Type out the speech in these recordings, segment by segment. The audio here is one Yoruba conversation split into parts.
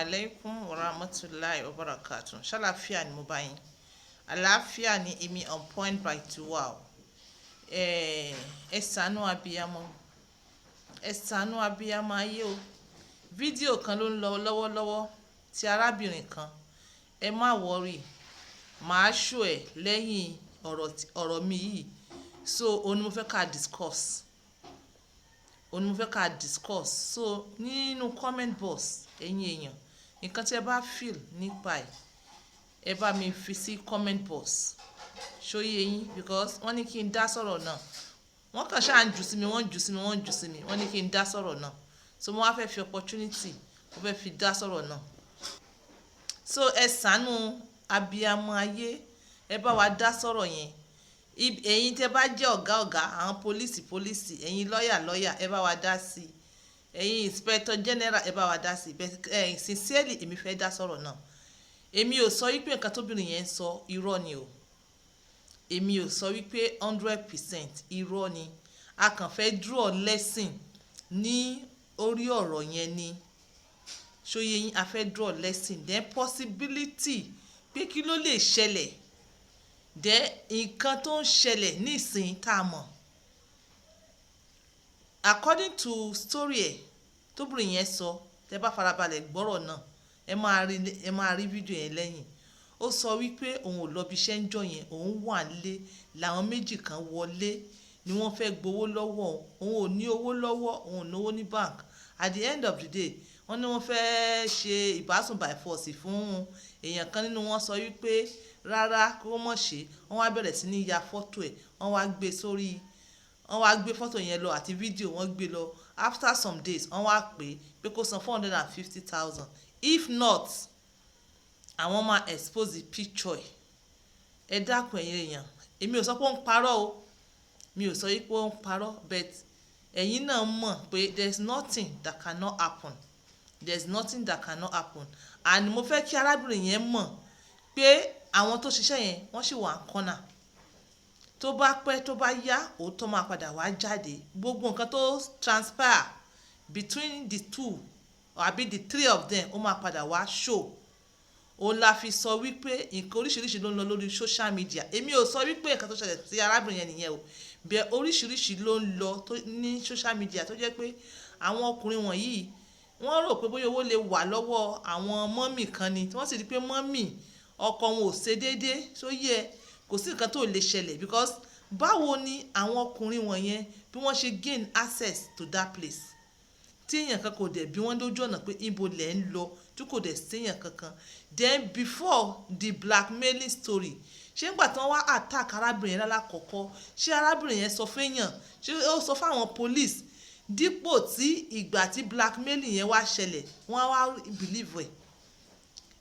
Alaikum warahmatulahi wabarakatuh. Ṣàlàáfíà ni mo bá yín? Àlàáfíà ni èmi, on point by two. Wow, ẹ ṣàánú abiyamọ, ẹ ṣàánú abiyamọ ayé o. Fídíò kan ló ń lọ lọ́wọ́lọ́wọ́ ti arábìnrin kan. Ẹ má worry, màá show ẹ lẹ́yìn ọ̀rọ̀ mi yìí. So òun ni mo fẹ́ ká discuss, òun ni mo fẹ́ ká discuss. So nínú comment box, ẹ̀yin èèyàn, nǹkan tí ẹ bá feel nípa ẹ̀, ẹ bá mi fi sí comment box. Ṣó yé yín? Because wọ́n ní kí n dá sọ̀rọ̀ náà. Wọ́n kàn ṣáà ń jù sí mi, wọ́n ń jù sí mi, wọ́n ń jù sí mi. Wọ́n ní kí n dá sọ̀rọ̀ náà, so mo wá fẹ́ fi opportunity, mo fẹ́ fi dá sọ̀rọ̀ náà. So ẹ ṣàánú abiyamọ ayé, ẹ bá wa dá sọ̀rọ̀ yẹn. Ẹ̀yin tẹ́ bá jẹ́ ọ̀gá ọ̀gá, àwọn police police, ẹ̀yin lọ́yà lọ́yà, ẹ bá wa dá sí i. Ẹ̀yin inspector general, ẹ bá wa dá sí i. But sincerely, èmi fẹ́ dá sọ̀rọ̀ náà. Èmi ò sọ wípé nǹkan tóbìnrin yẹn ń sọ irọ́ ni o. Èmi ò sọ wípé 100% irọ́ ni. A kàn fẹ́ draw lesson ní orí ọ̀rọ̀ yẹn ni. Ṣó yé yín? A fẹ́ draw lesson, then possibility pé kí ló lè ṣẹlẹ̀, then nǹkan tó ń ṣẹlẹ̀ nísìnyí tá a mọ̀. According to story ẹ̀ tóbìnrin yẹn sọ, tẹ́ bá farabalẹ̀ gbọ́rọ̀ náà, ẹ máa rí fídíò yẹn lẹ́yìn. Ó sọ wípé òun ò lọ ibi iṣẹ́ ń jọ yẹn, òun wà nílé làwọn méjì kan wọlé ni wọ́n fẹ́ gbowó lọ́wọ́ òun. Ò ní owó lọ́wọ́, òun ò náwó ní bank. At the end of the day, wọ́n ní wọ́n fẹ́ ṣe ìbásùn by force fún èèyàn kan nínú wọn. Sọ wípé rárá, kó mọ̀ ṣe. Wọ́n wá bẹ̀rẹ̀ sí ní ya fọ́tò ẹ̀, wọ́n wá gbé sórí, wọ́n wá gbé fọ́tò yẹn lọ àti fídíò, wọ́n gbé lọ. After some days, wọ́n wá pè é pé kó san 450,000, if not, àwọn máa expose the picture ẹ̀. Ẹ dákun, ẹ̀yin èèyàn, èmi ò sọ pé ó ń parọ́ o. Mi ò sọ pé ó ń parọ́, but ẹ̀yin náà mọ̀ pé there is nothing that cannot happen. There is nothing that cannot happen. And mo fẹ́ kí arábìnrin yẹn mọ̀ pé àwọn tó ṣiṣẹ́ yẹn, wọ́n sì wà ń kọ́nà. Tó bá pẹ́, tó bá yá, òótọ́ máa padà wá jáde. Gbogbo nǹkan tó transpire between the two àbí the three of them, ó máa padà wá show. Òun la fi sọ wípé nǹkan oríṣiríṣi ló ń lọ lórí social media. Èmi ò sọ wípé nǹkan tó ṣẹlẹ̀ sí arábìnrin yẹn nìyẹn o. Bẹ́ẹ̀, oríṣiríṣi ló ń lọ ní social media tó jẹ́ pé àwọn ọkùnrin wọ̀nyí, wọ́n rò pé bóyá owó lè wà lọ́wọ́ àwọn mummy kan ni, tí wọ́n sì rí pé mummy ọkọ wọn ò ṣe déédéé. Ṣó yé? Kò sí nǹkan tó lè ṣẹlẹ̀, because báwo ni àwọn ọkùnrin wọ̀nyẹn bí wọ́n ṣe gain access to that place tí èèyàn kan kò dẹ̀ bí wọ́n lójú ọ̀nà pé ibo lẹ̀ ń lọ, tí kò dẹ̀ séèyàn kankan? Then before the blackmailing story, ṣé nígbà tí wọ́n wá attack arábìnrin yẹn lálákọ̀ọ́kọ́, ṣé arábìnrin yẹn sọ fẹ́yàn? Ṣé ó sọ fáwọn police? Dípò tí ìgbà tí blackmailing yẹn wá ṣẹlẹ̀, wọ́n á wá believe ẹ̀.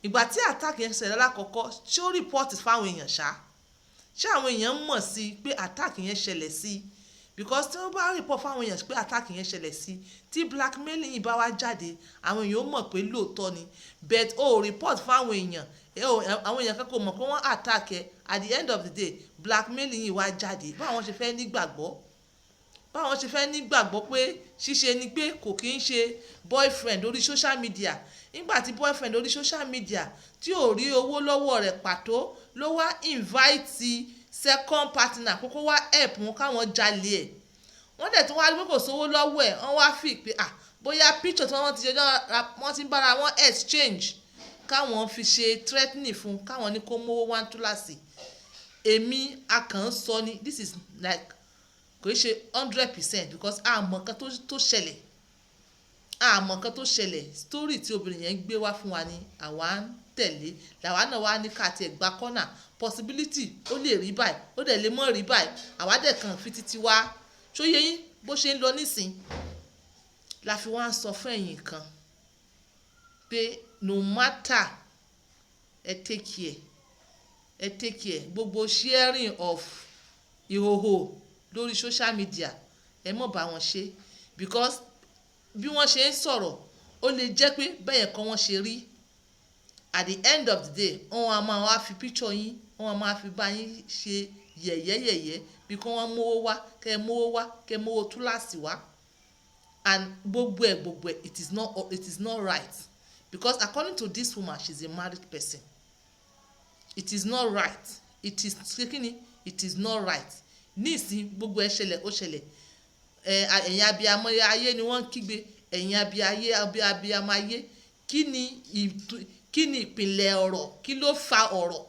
Ìgbà tí attack yẹn ṣẹlẹ̀ lálákọ̀ọ́kọ́, ṣé ó report fáwọn èèyàn ṣá? Ṣé àwọn èèyàn mọ̀ sí pé attack yẹn ṣẹlẹ̀ sí? Because tí wọ́n bá report fáwọn èèyàn pé attack yẹn ṣẹlẹ̀ sí, tí blackmailing yìí bá wá jáde, àwọn èèyàn ó mọ̀ pé lóòótọ́ ni. But ó report fáwọn èèyàn, àwọn èèyàn kan kò mọ̀ pé wọ́n attack ẹ. At the end of the day, blackmailing yìí wá jáde. Báwọn ṣe fẹ́ nígbàgbọ́, báwọn ṣe fẹ́ nígbàgbọ́ pé ṣíṣe ni pé kò kí ń ṣe boyfriend orí social media? Nígbà tí boyfriend orí social media tí ò rí owó lọ́wọ́ rẹ̀ pàtó ló wá invite second partner kókó wá help wọn káwọn jalè ẹ̀. Wọ́n dẹ̀ tún wá rí pé kò sówó lọ́wọ́ ẹ̀. Wọ́n wá fi pé, ah, bóyá picture tí wọ́n ti ṣe, wọ́n ti ń bára wọn exchange, káwọn fi ṣe threatening fún, káwọn ní kó mówó wá túláàsì. Èmi a kàn ń sọ ni. This is like, kò í ṣe 100%, because a mọ̀ nǹkan tó ṣẹlẹ̀, a mọ̀ nǹkan tó ṣẹlẹ̀. Story tí obìnrin yẹn ń gbé wá fún wa ni àwa ń tẹ̀lé, làwa náà wá ní ká tiẹ̀ gba corner possibility. Ó lè rí báyìí, ó dẹ̀ lè mọ́ rí báyìí. Àwa dẹ̀ kàn fi títí wá. Ṣó yé yín bó ṣe ń lọ nísìn? La fi wá ń sọ fún ẹ̀yin kan pé no matter, ẹ take care, ẹ take care. Gbogbo sharing of ìhòhò lórí social media, ẹ mọ̀ bá wọn ṣe, because bí wọ́n ṣe ń sọ̀rọ̀, ó lè jẹ́ pé bẹ́ẹ̀ kọ́ wọ́n ṣe rí. At the end of the day, wọ́n á máa wá fi picture yín, wọ́n á máa fi bá yín ṣe yẹ̀yẹ́yẹ̀yẹ́, bí kí wọ́n mówó wá, kẹ́ ẹ mówó wá, kẹ́ ẹ mówó túláàsì wá, and gbogbo ẹ̀ gbogbo ẹ̀, it is not right. Because according to this woman, she's a married person. It is not right. It is, kíni, it is not right. Nísìn, gbogbo ẹ ṣẹlẹ̀, ó ṣẹlẹ̀. Ẹ ẹ̀yin abiyamọ ayé ni wọ́n ń kígbe. Ẹ̀yin abiyayé, abiyamọ ayé, kí ni ìpìlẹ̀ ọ̀rọ̀? Kí ló fa ọ̀rọ̀?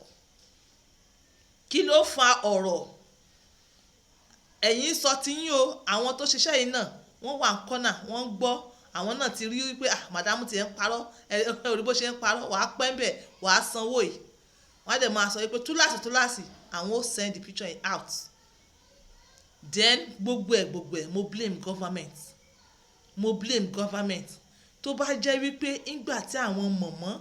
Kí ló fa ọ̀rọ̀? Ẹ̀yin sọ tiyín o. Àwọn tó ṣiṣẹ́ yìí náà, wọ́n wà ń kọ́nà, wọ́n ń gbọ́. Àwọn náà ti rí wípé, ah, madam ti ń parọ́. Ẹ rí bó ṣe ń parọ́, wàá pẹ́ ń bẹ̀, wàá sanwó yìí. Wọ́n á dẹ̀ máa sọ wípé túláàsì túláàsì, àwọn ó send the picture yìí out. Then gbogbo ẹ̀, gbogbo ẹ̀, mo blame government, mo blame government. Tó bá jẹ́ wípé ńgbà tí àwọn mọ̀mọ́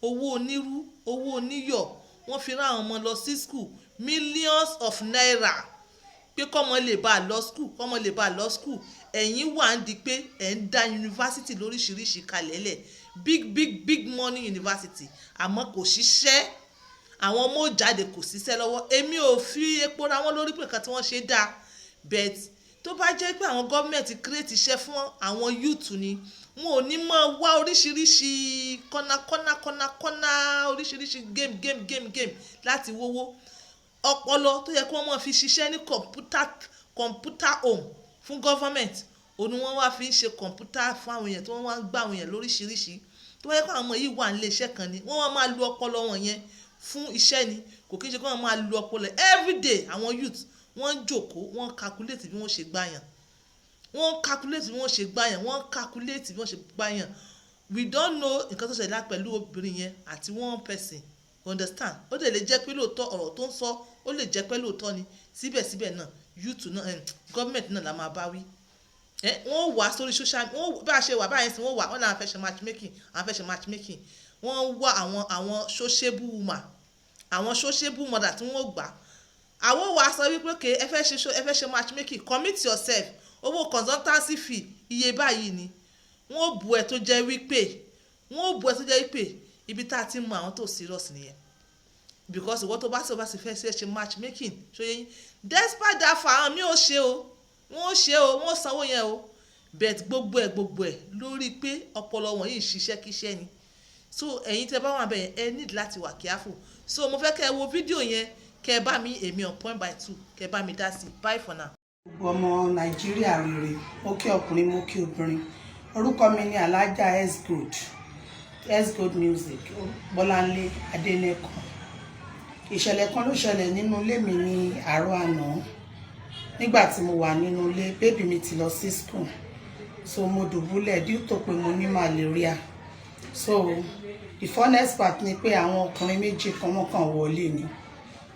owó onírú, owó oníyọ̀, wọ́n fi rán àwọn ọmọ lọ sí school, millions of naira, pé kọ́mọ lè bá a lọ school, kọ́mọ lè bá a lọ school, ẹ̀yin wà ń di pé ẹ̀ ń dá yunifásitì lóríṣiríṣi kalẹ̀ lẹ̀, big big big money university, àmọ́ kò ṣiṣẹ́. Àwọn ọmọ ò jáde, kò ṣiṣẹ́ lọ́wọ́. Èmi ò fi epo ra wọn lórí pé nǹkan tí wọ́n ṣe dáa, but tó bá jẹ́ pé àwọn gọ́ọ̀mẹ̀ntì create iṣẹ́ fún àwọn youth ni, wọn ò ní máa wá oríṣiríṣi kọ́nà kọ́nà kọ́nà kọ́nà, oríṣiríṣi game game game game láti wówó. Ọpọlọ tó yẹ kí wọ́n máa fi ṣiṣẹ́ ní computer home fún government, òun ni wọ́n wá fi ń ṣe kọ̀ǹpútà fún àwọn èèyàn tí wọ́n wá ń gbà àwọn èèyàn lóríṣiríṣi. Tó bá yẹ kó àwọn ọmọ yìí wà nílé iṣẹ́ kan ni, wọ́n wá máa lu ọpọlọ wọn yẹn fún iṣẹ́ ni, kò kí n ṣe kí wọ́n máa lu ọpọlọ everyday. Àwọn youth, wọ́n ń jókòó, wọ́n calculate bí wọ́n ṣe gbàyàn, wọ́n calculate bí wọ́n ṣe gbàyàn, wọ́n calculate bí wọ́n ṣe gbàyàn. We don't know nǹkan tó ṣẹlẹ̀ lá pẹ̀lú obìnrin yẹn àti one person, understand? Ó dẹ̀ lè jẹ́ pé lóòótọ́ ọ̀rọ̀ tó ń sọ, ó lè jẹ́ pé lóòótọ́ ni. Síbẹ̀síbẹ̀ náà, youth náà, government náà la máa bá wí. Wọ́n wà sórí social, wọ́n bá a ṣe wà báyìí sí, wọ́n wà, wọ́n náà fẹ́ ṣe matchmaking, àwọn fẹ́ ṣe matchmaking. Wọ́n wá àwọn sociable woman, àwọn sociable mother tí wọ́n gbà. Àwọn wà sọ wípé, okay, ẹ fẹ́ ṣe matchmaking, commit yourself, owó consultancy fee iye báyìí ni. Wọ́n bu ẹ tó jẹ́ wípé wọ́n bu ẹ tó jẹ́ wípé ibi tá a ti mọ àwọn tó serious nìyẹn, because ìwọ tó bá sì bá sì fẹ́ ṣe matchmaking, ṣó yé yín? Despite that, for àwọn mi ò ṣe o, wọ́n ṣe o, wọ́n sanwó yẹn o, but gbogbo ẹ̀, gbogbo ẹ̀ lórí pé ọpọlọ wọn yìí ń ṣiṣẹ́ kíṣẹ́ ni. So ẹ̀yin tẹ́ bá wà bẹ́ẹ̀, ẹ need láti wà careful. So mo fẹ́ kẹ́ ẹ wo fídíò yẹn, kẹ́ ẹ bá mi, èmi on point by two, kẹ́ ẹ bá mi dá sí. Bye for now. Gbogbo ọmọ Nàìjíríà rere, mo kí ọkùnrin, mo kí obìnrin. Orúkọ mi ni Alhaja S Gold, S Gold Music, Bọ́láńlé Adénẹ́kan. Ìṣẹ̀lẹ̀ kan ló ṣẹlẹ̀ nínú ilé mi ní àárọ̀ àná. Nígbà tí mo wà nínú ilé, baby mi ti lọ sí school, so mo dùbúlẹ̀ due to pé mo ní malaria. So the funniest part ni pé àwọn ọkùnrin méjì kan, wọ́n kàn wọlé ni.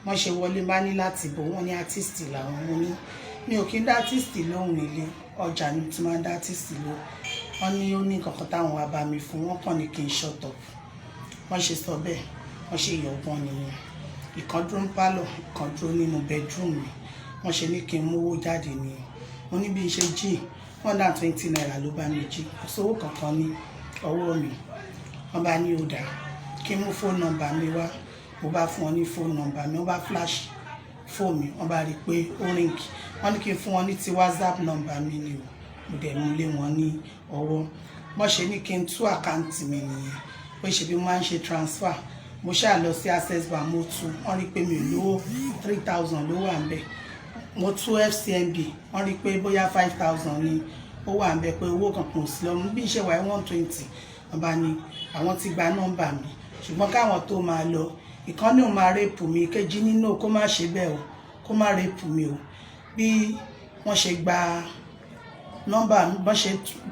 Wọ́n ṣe wọlé, bá ní láti bò wọ́n ní artist làwọn. Mo ní mi ò kí ń dá artist lóhùn nílé, ọjà ni tí máa ń dá artist lóhùn. Wọ́n ní ó ní kankan táwọn wá bá mi fún, wọ́n kàn ní kí n shut up. Wọ́n ṣe sọ bẹ́ẹ̀, wọ́n ṣe yọ̀gbọ́n nìyẹn. Ìkan dúró ní pálọ̀, ìkan dúró nínú bedroom mi. Wọ́n ṣe ní kí n mówó jáde nìyẹn. Mo ní bí n ṣe jí, ₦120 ló bá mi jí, kò sówó kankan ní ọwọ́ mi. Wọ́n bá ní ó dáa, kí n mú phone number mi wá. Mo bá fún wọn ní phone number mi, wọ́n bá flash phone mi, wọ́n bá rí i pé ó ring. Wọ́n ní kí n fún wọn ní ti WhatsApp number mi ni o. Mo dẹ̀ mú lé wọn ní ọwọ́. Wọ́n ṣe ní kí n tú account mi nìyẹn, pé ṣe bí mo máa ń ṣe transfer. Mo ṣáà lọ sí Access Bank, mo tú, wọ́n rí i pé mi ò lówó, 3,000 ló wà ńbẹ̀. Mo tú FCMB, wọ́n rí i pé bóyá 5,000 ni ó wà ńbẹ̀, pé owó kankan ò sí lọ́mú bí ṣe wà 120. Wọ́n bá ní àwọn ti gba nọ́mbà mi, ṣùgbọ́n káwọn tó máa lọ, ìkan ní òun máa rape mi, kejì nínú kó má ṣe bẹ́ẹ̀ o, kó má rape mi o. Bí wọ́n ṣe gba nọ́mbà mi, bọ́n ṣe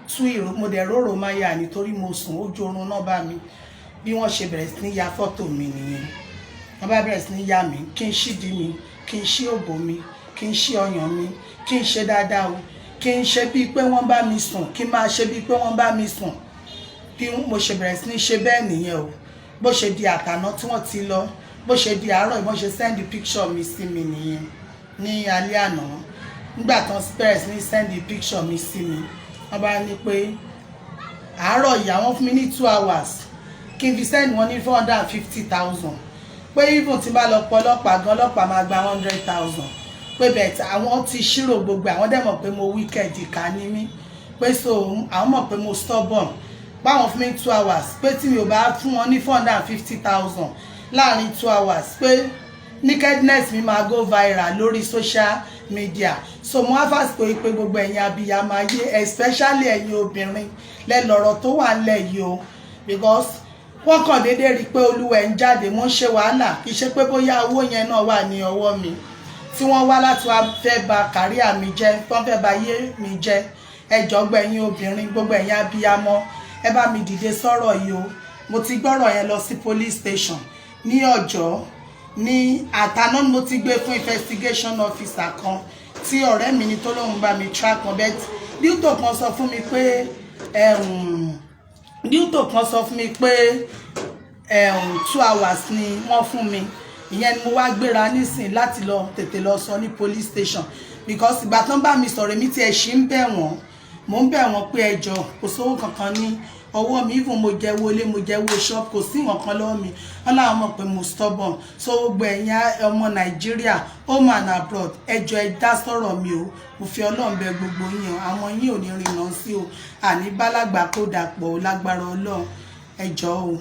tú ìró, mo dẹ̀ róró máa yà nítorí mo sùn ojú oorun nọ́mbà mi. Bí wọ́n ṣe bẹ̀rẹ̀ sí ní ya fọ́tò mi nìyẹn. Wọ́n bá bẹ̀rẹ̀ sí ní ya mi, kí n ṣídìí mi, kí n ṣí òbò mi, kí n ṣí ọyàn mi, kí n ṣe dáadáa o, kí n ṣe bíi pé wọ́n bá mi sùn, kí n máa ṣe bíi pé wọ́n bá mi sùn. Bí mo ṣe bẹ̀rẹ̀ sí ní ṣe bẹ́ẹ̀ nìyẹn o. Bó ṣe di àtàná tí wọ́n ti lọ, bó ṣe di àárọ̀, ìbọn ṣe send picture mi sí mi nìyẹn ní alẹ́ àná. Nígbà tí wọ́n bẹ̀rẹ̀ sí ní send picture mi sí mi, wọ́n bá ní pé àárọ̀ yìí, àwọn fún mi ní 2 hours kí n fi send wọn ní 450,000, pé even tí n bá lọ pọ̀ ọlọ́pàá gan, ọlọ́pàá máa gba 100,000, pé bẹ́ẹ̀ àwọn ti ṣírò gbogbo, àwọn dẹ̀ mọ̀ pé mo wicked, ìkà ní mí, pé so àwọn mọ̀ pé mo stubborn. Báwọn fún mi 2 hours, pé tí mi ò bá fún wọn ní 450,000 láàrin 2 hours, pé nakedness mi máa go viral lórí social media. So mo wá fàsìkò yìí pé gbogbo ẹ̀yin abiyamọ ayé, especially ẹ̀yin obìnrin lẹ́lọ́rọ̀ tó wà ńlẹ̀ yìí o, because wọ́n kàn déédéé rí i pé olúwẹ̀ ń jáde. Mo ń ṣe wàhálà, kì í ṣe pé bóyá owó yẹn náà wà ní ọwọ́ mi tí wọ́n wá láti wá fẹ́ ba career mi jẹ́, wọ́n fẹ́ ba ayé mi jẹ́. Ẹ jọ̀ọ́, gbẹ̀yìn obìnrin, gbogbo ẹ̀yin abiyamọ, ẹ bá mi dìde sọ̀rọ̀ yìí o. Mo ti gbọ́rọ̀ yẹn lọ sí police station ní Ọ̀jọ́ ní àtàná ni mo ti gbé fún investigation officer kan tí ọ̀rẹ́ mi ní tó lóun bá mi track wọn bẹ́ẹ̀. Due to kan sọ fún mi pé 2 hours ni wọ́n fún mi. Ìyẹn ni mo wá gbéra nísìn láti lọ tètè lọ sọ ní police station, because ìgbà tán bá mi sọ̀rọ̀, èmi tí ẹ̀ ṣì ń bẹ̀ wọ́n, mò ń bẹ̀ wọ́n pé ẹ jọ̀ọ́, kò sówó kankan ní ọwọ́ mi. Even mo jẹ́wọ́ ilé, mo jẹ́wọ́ shop, kò sí nǹkan lọ́wọ́ mi. Wọ́n láwọn mọ̀ pé mo stubborn. So gbogbo ẹ̀yin ọmọ Nàìjíríà, home and abroad, ẹ jọ̀ọ́, ẹ dá sọ̀rọ̀ mi o. Mo fi Ọlọ́run bẹ̀ gbogbo yín o. Àwọn yín ò ní rìnnà sí o. Àní bálàgbà kó dàpọ̀ o, lágbára Ọlọ́run. Ẹ jọ̀ọ́ o.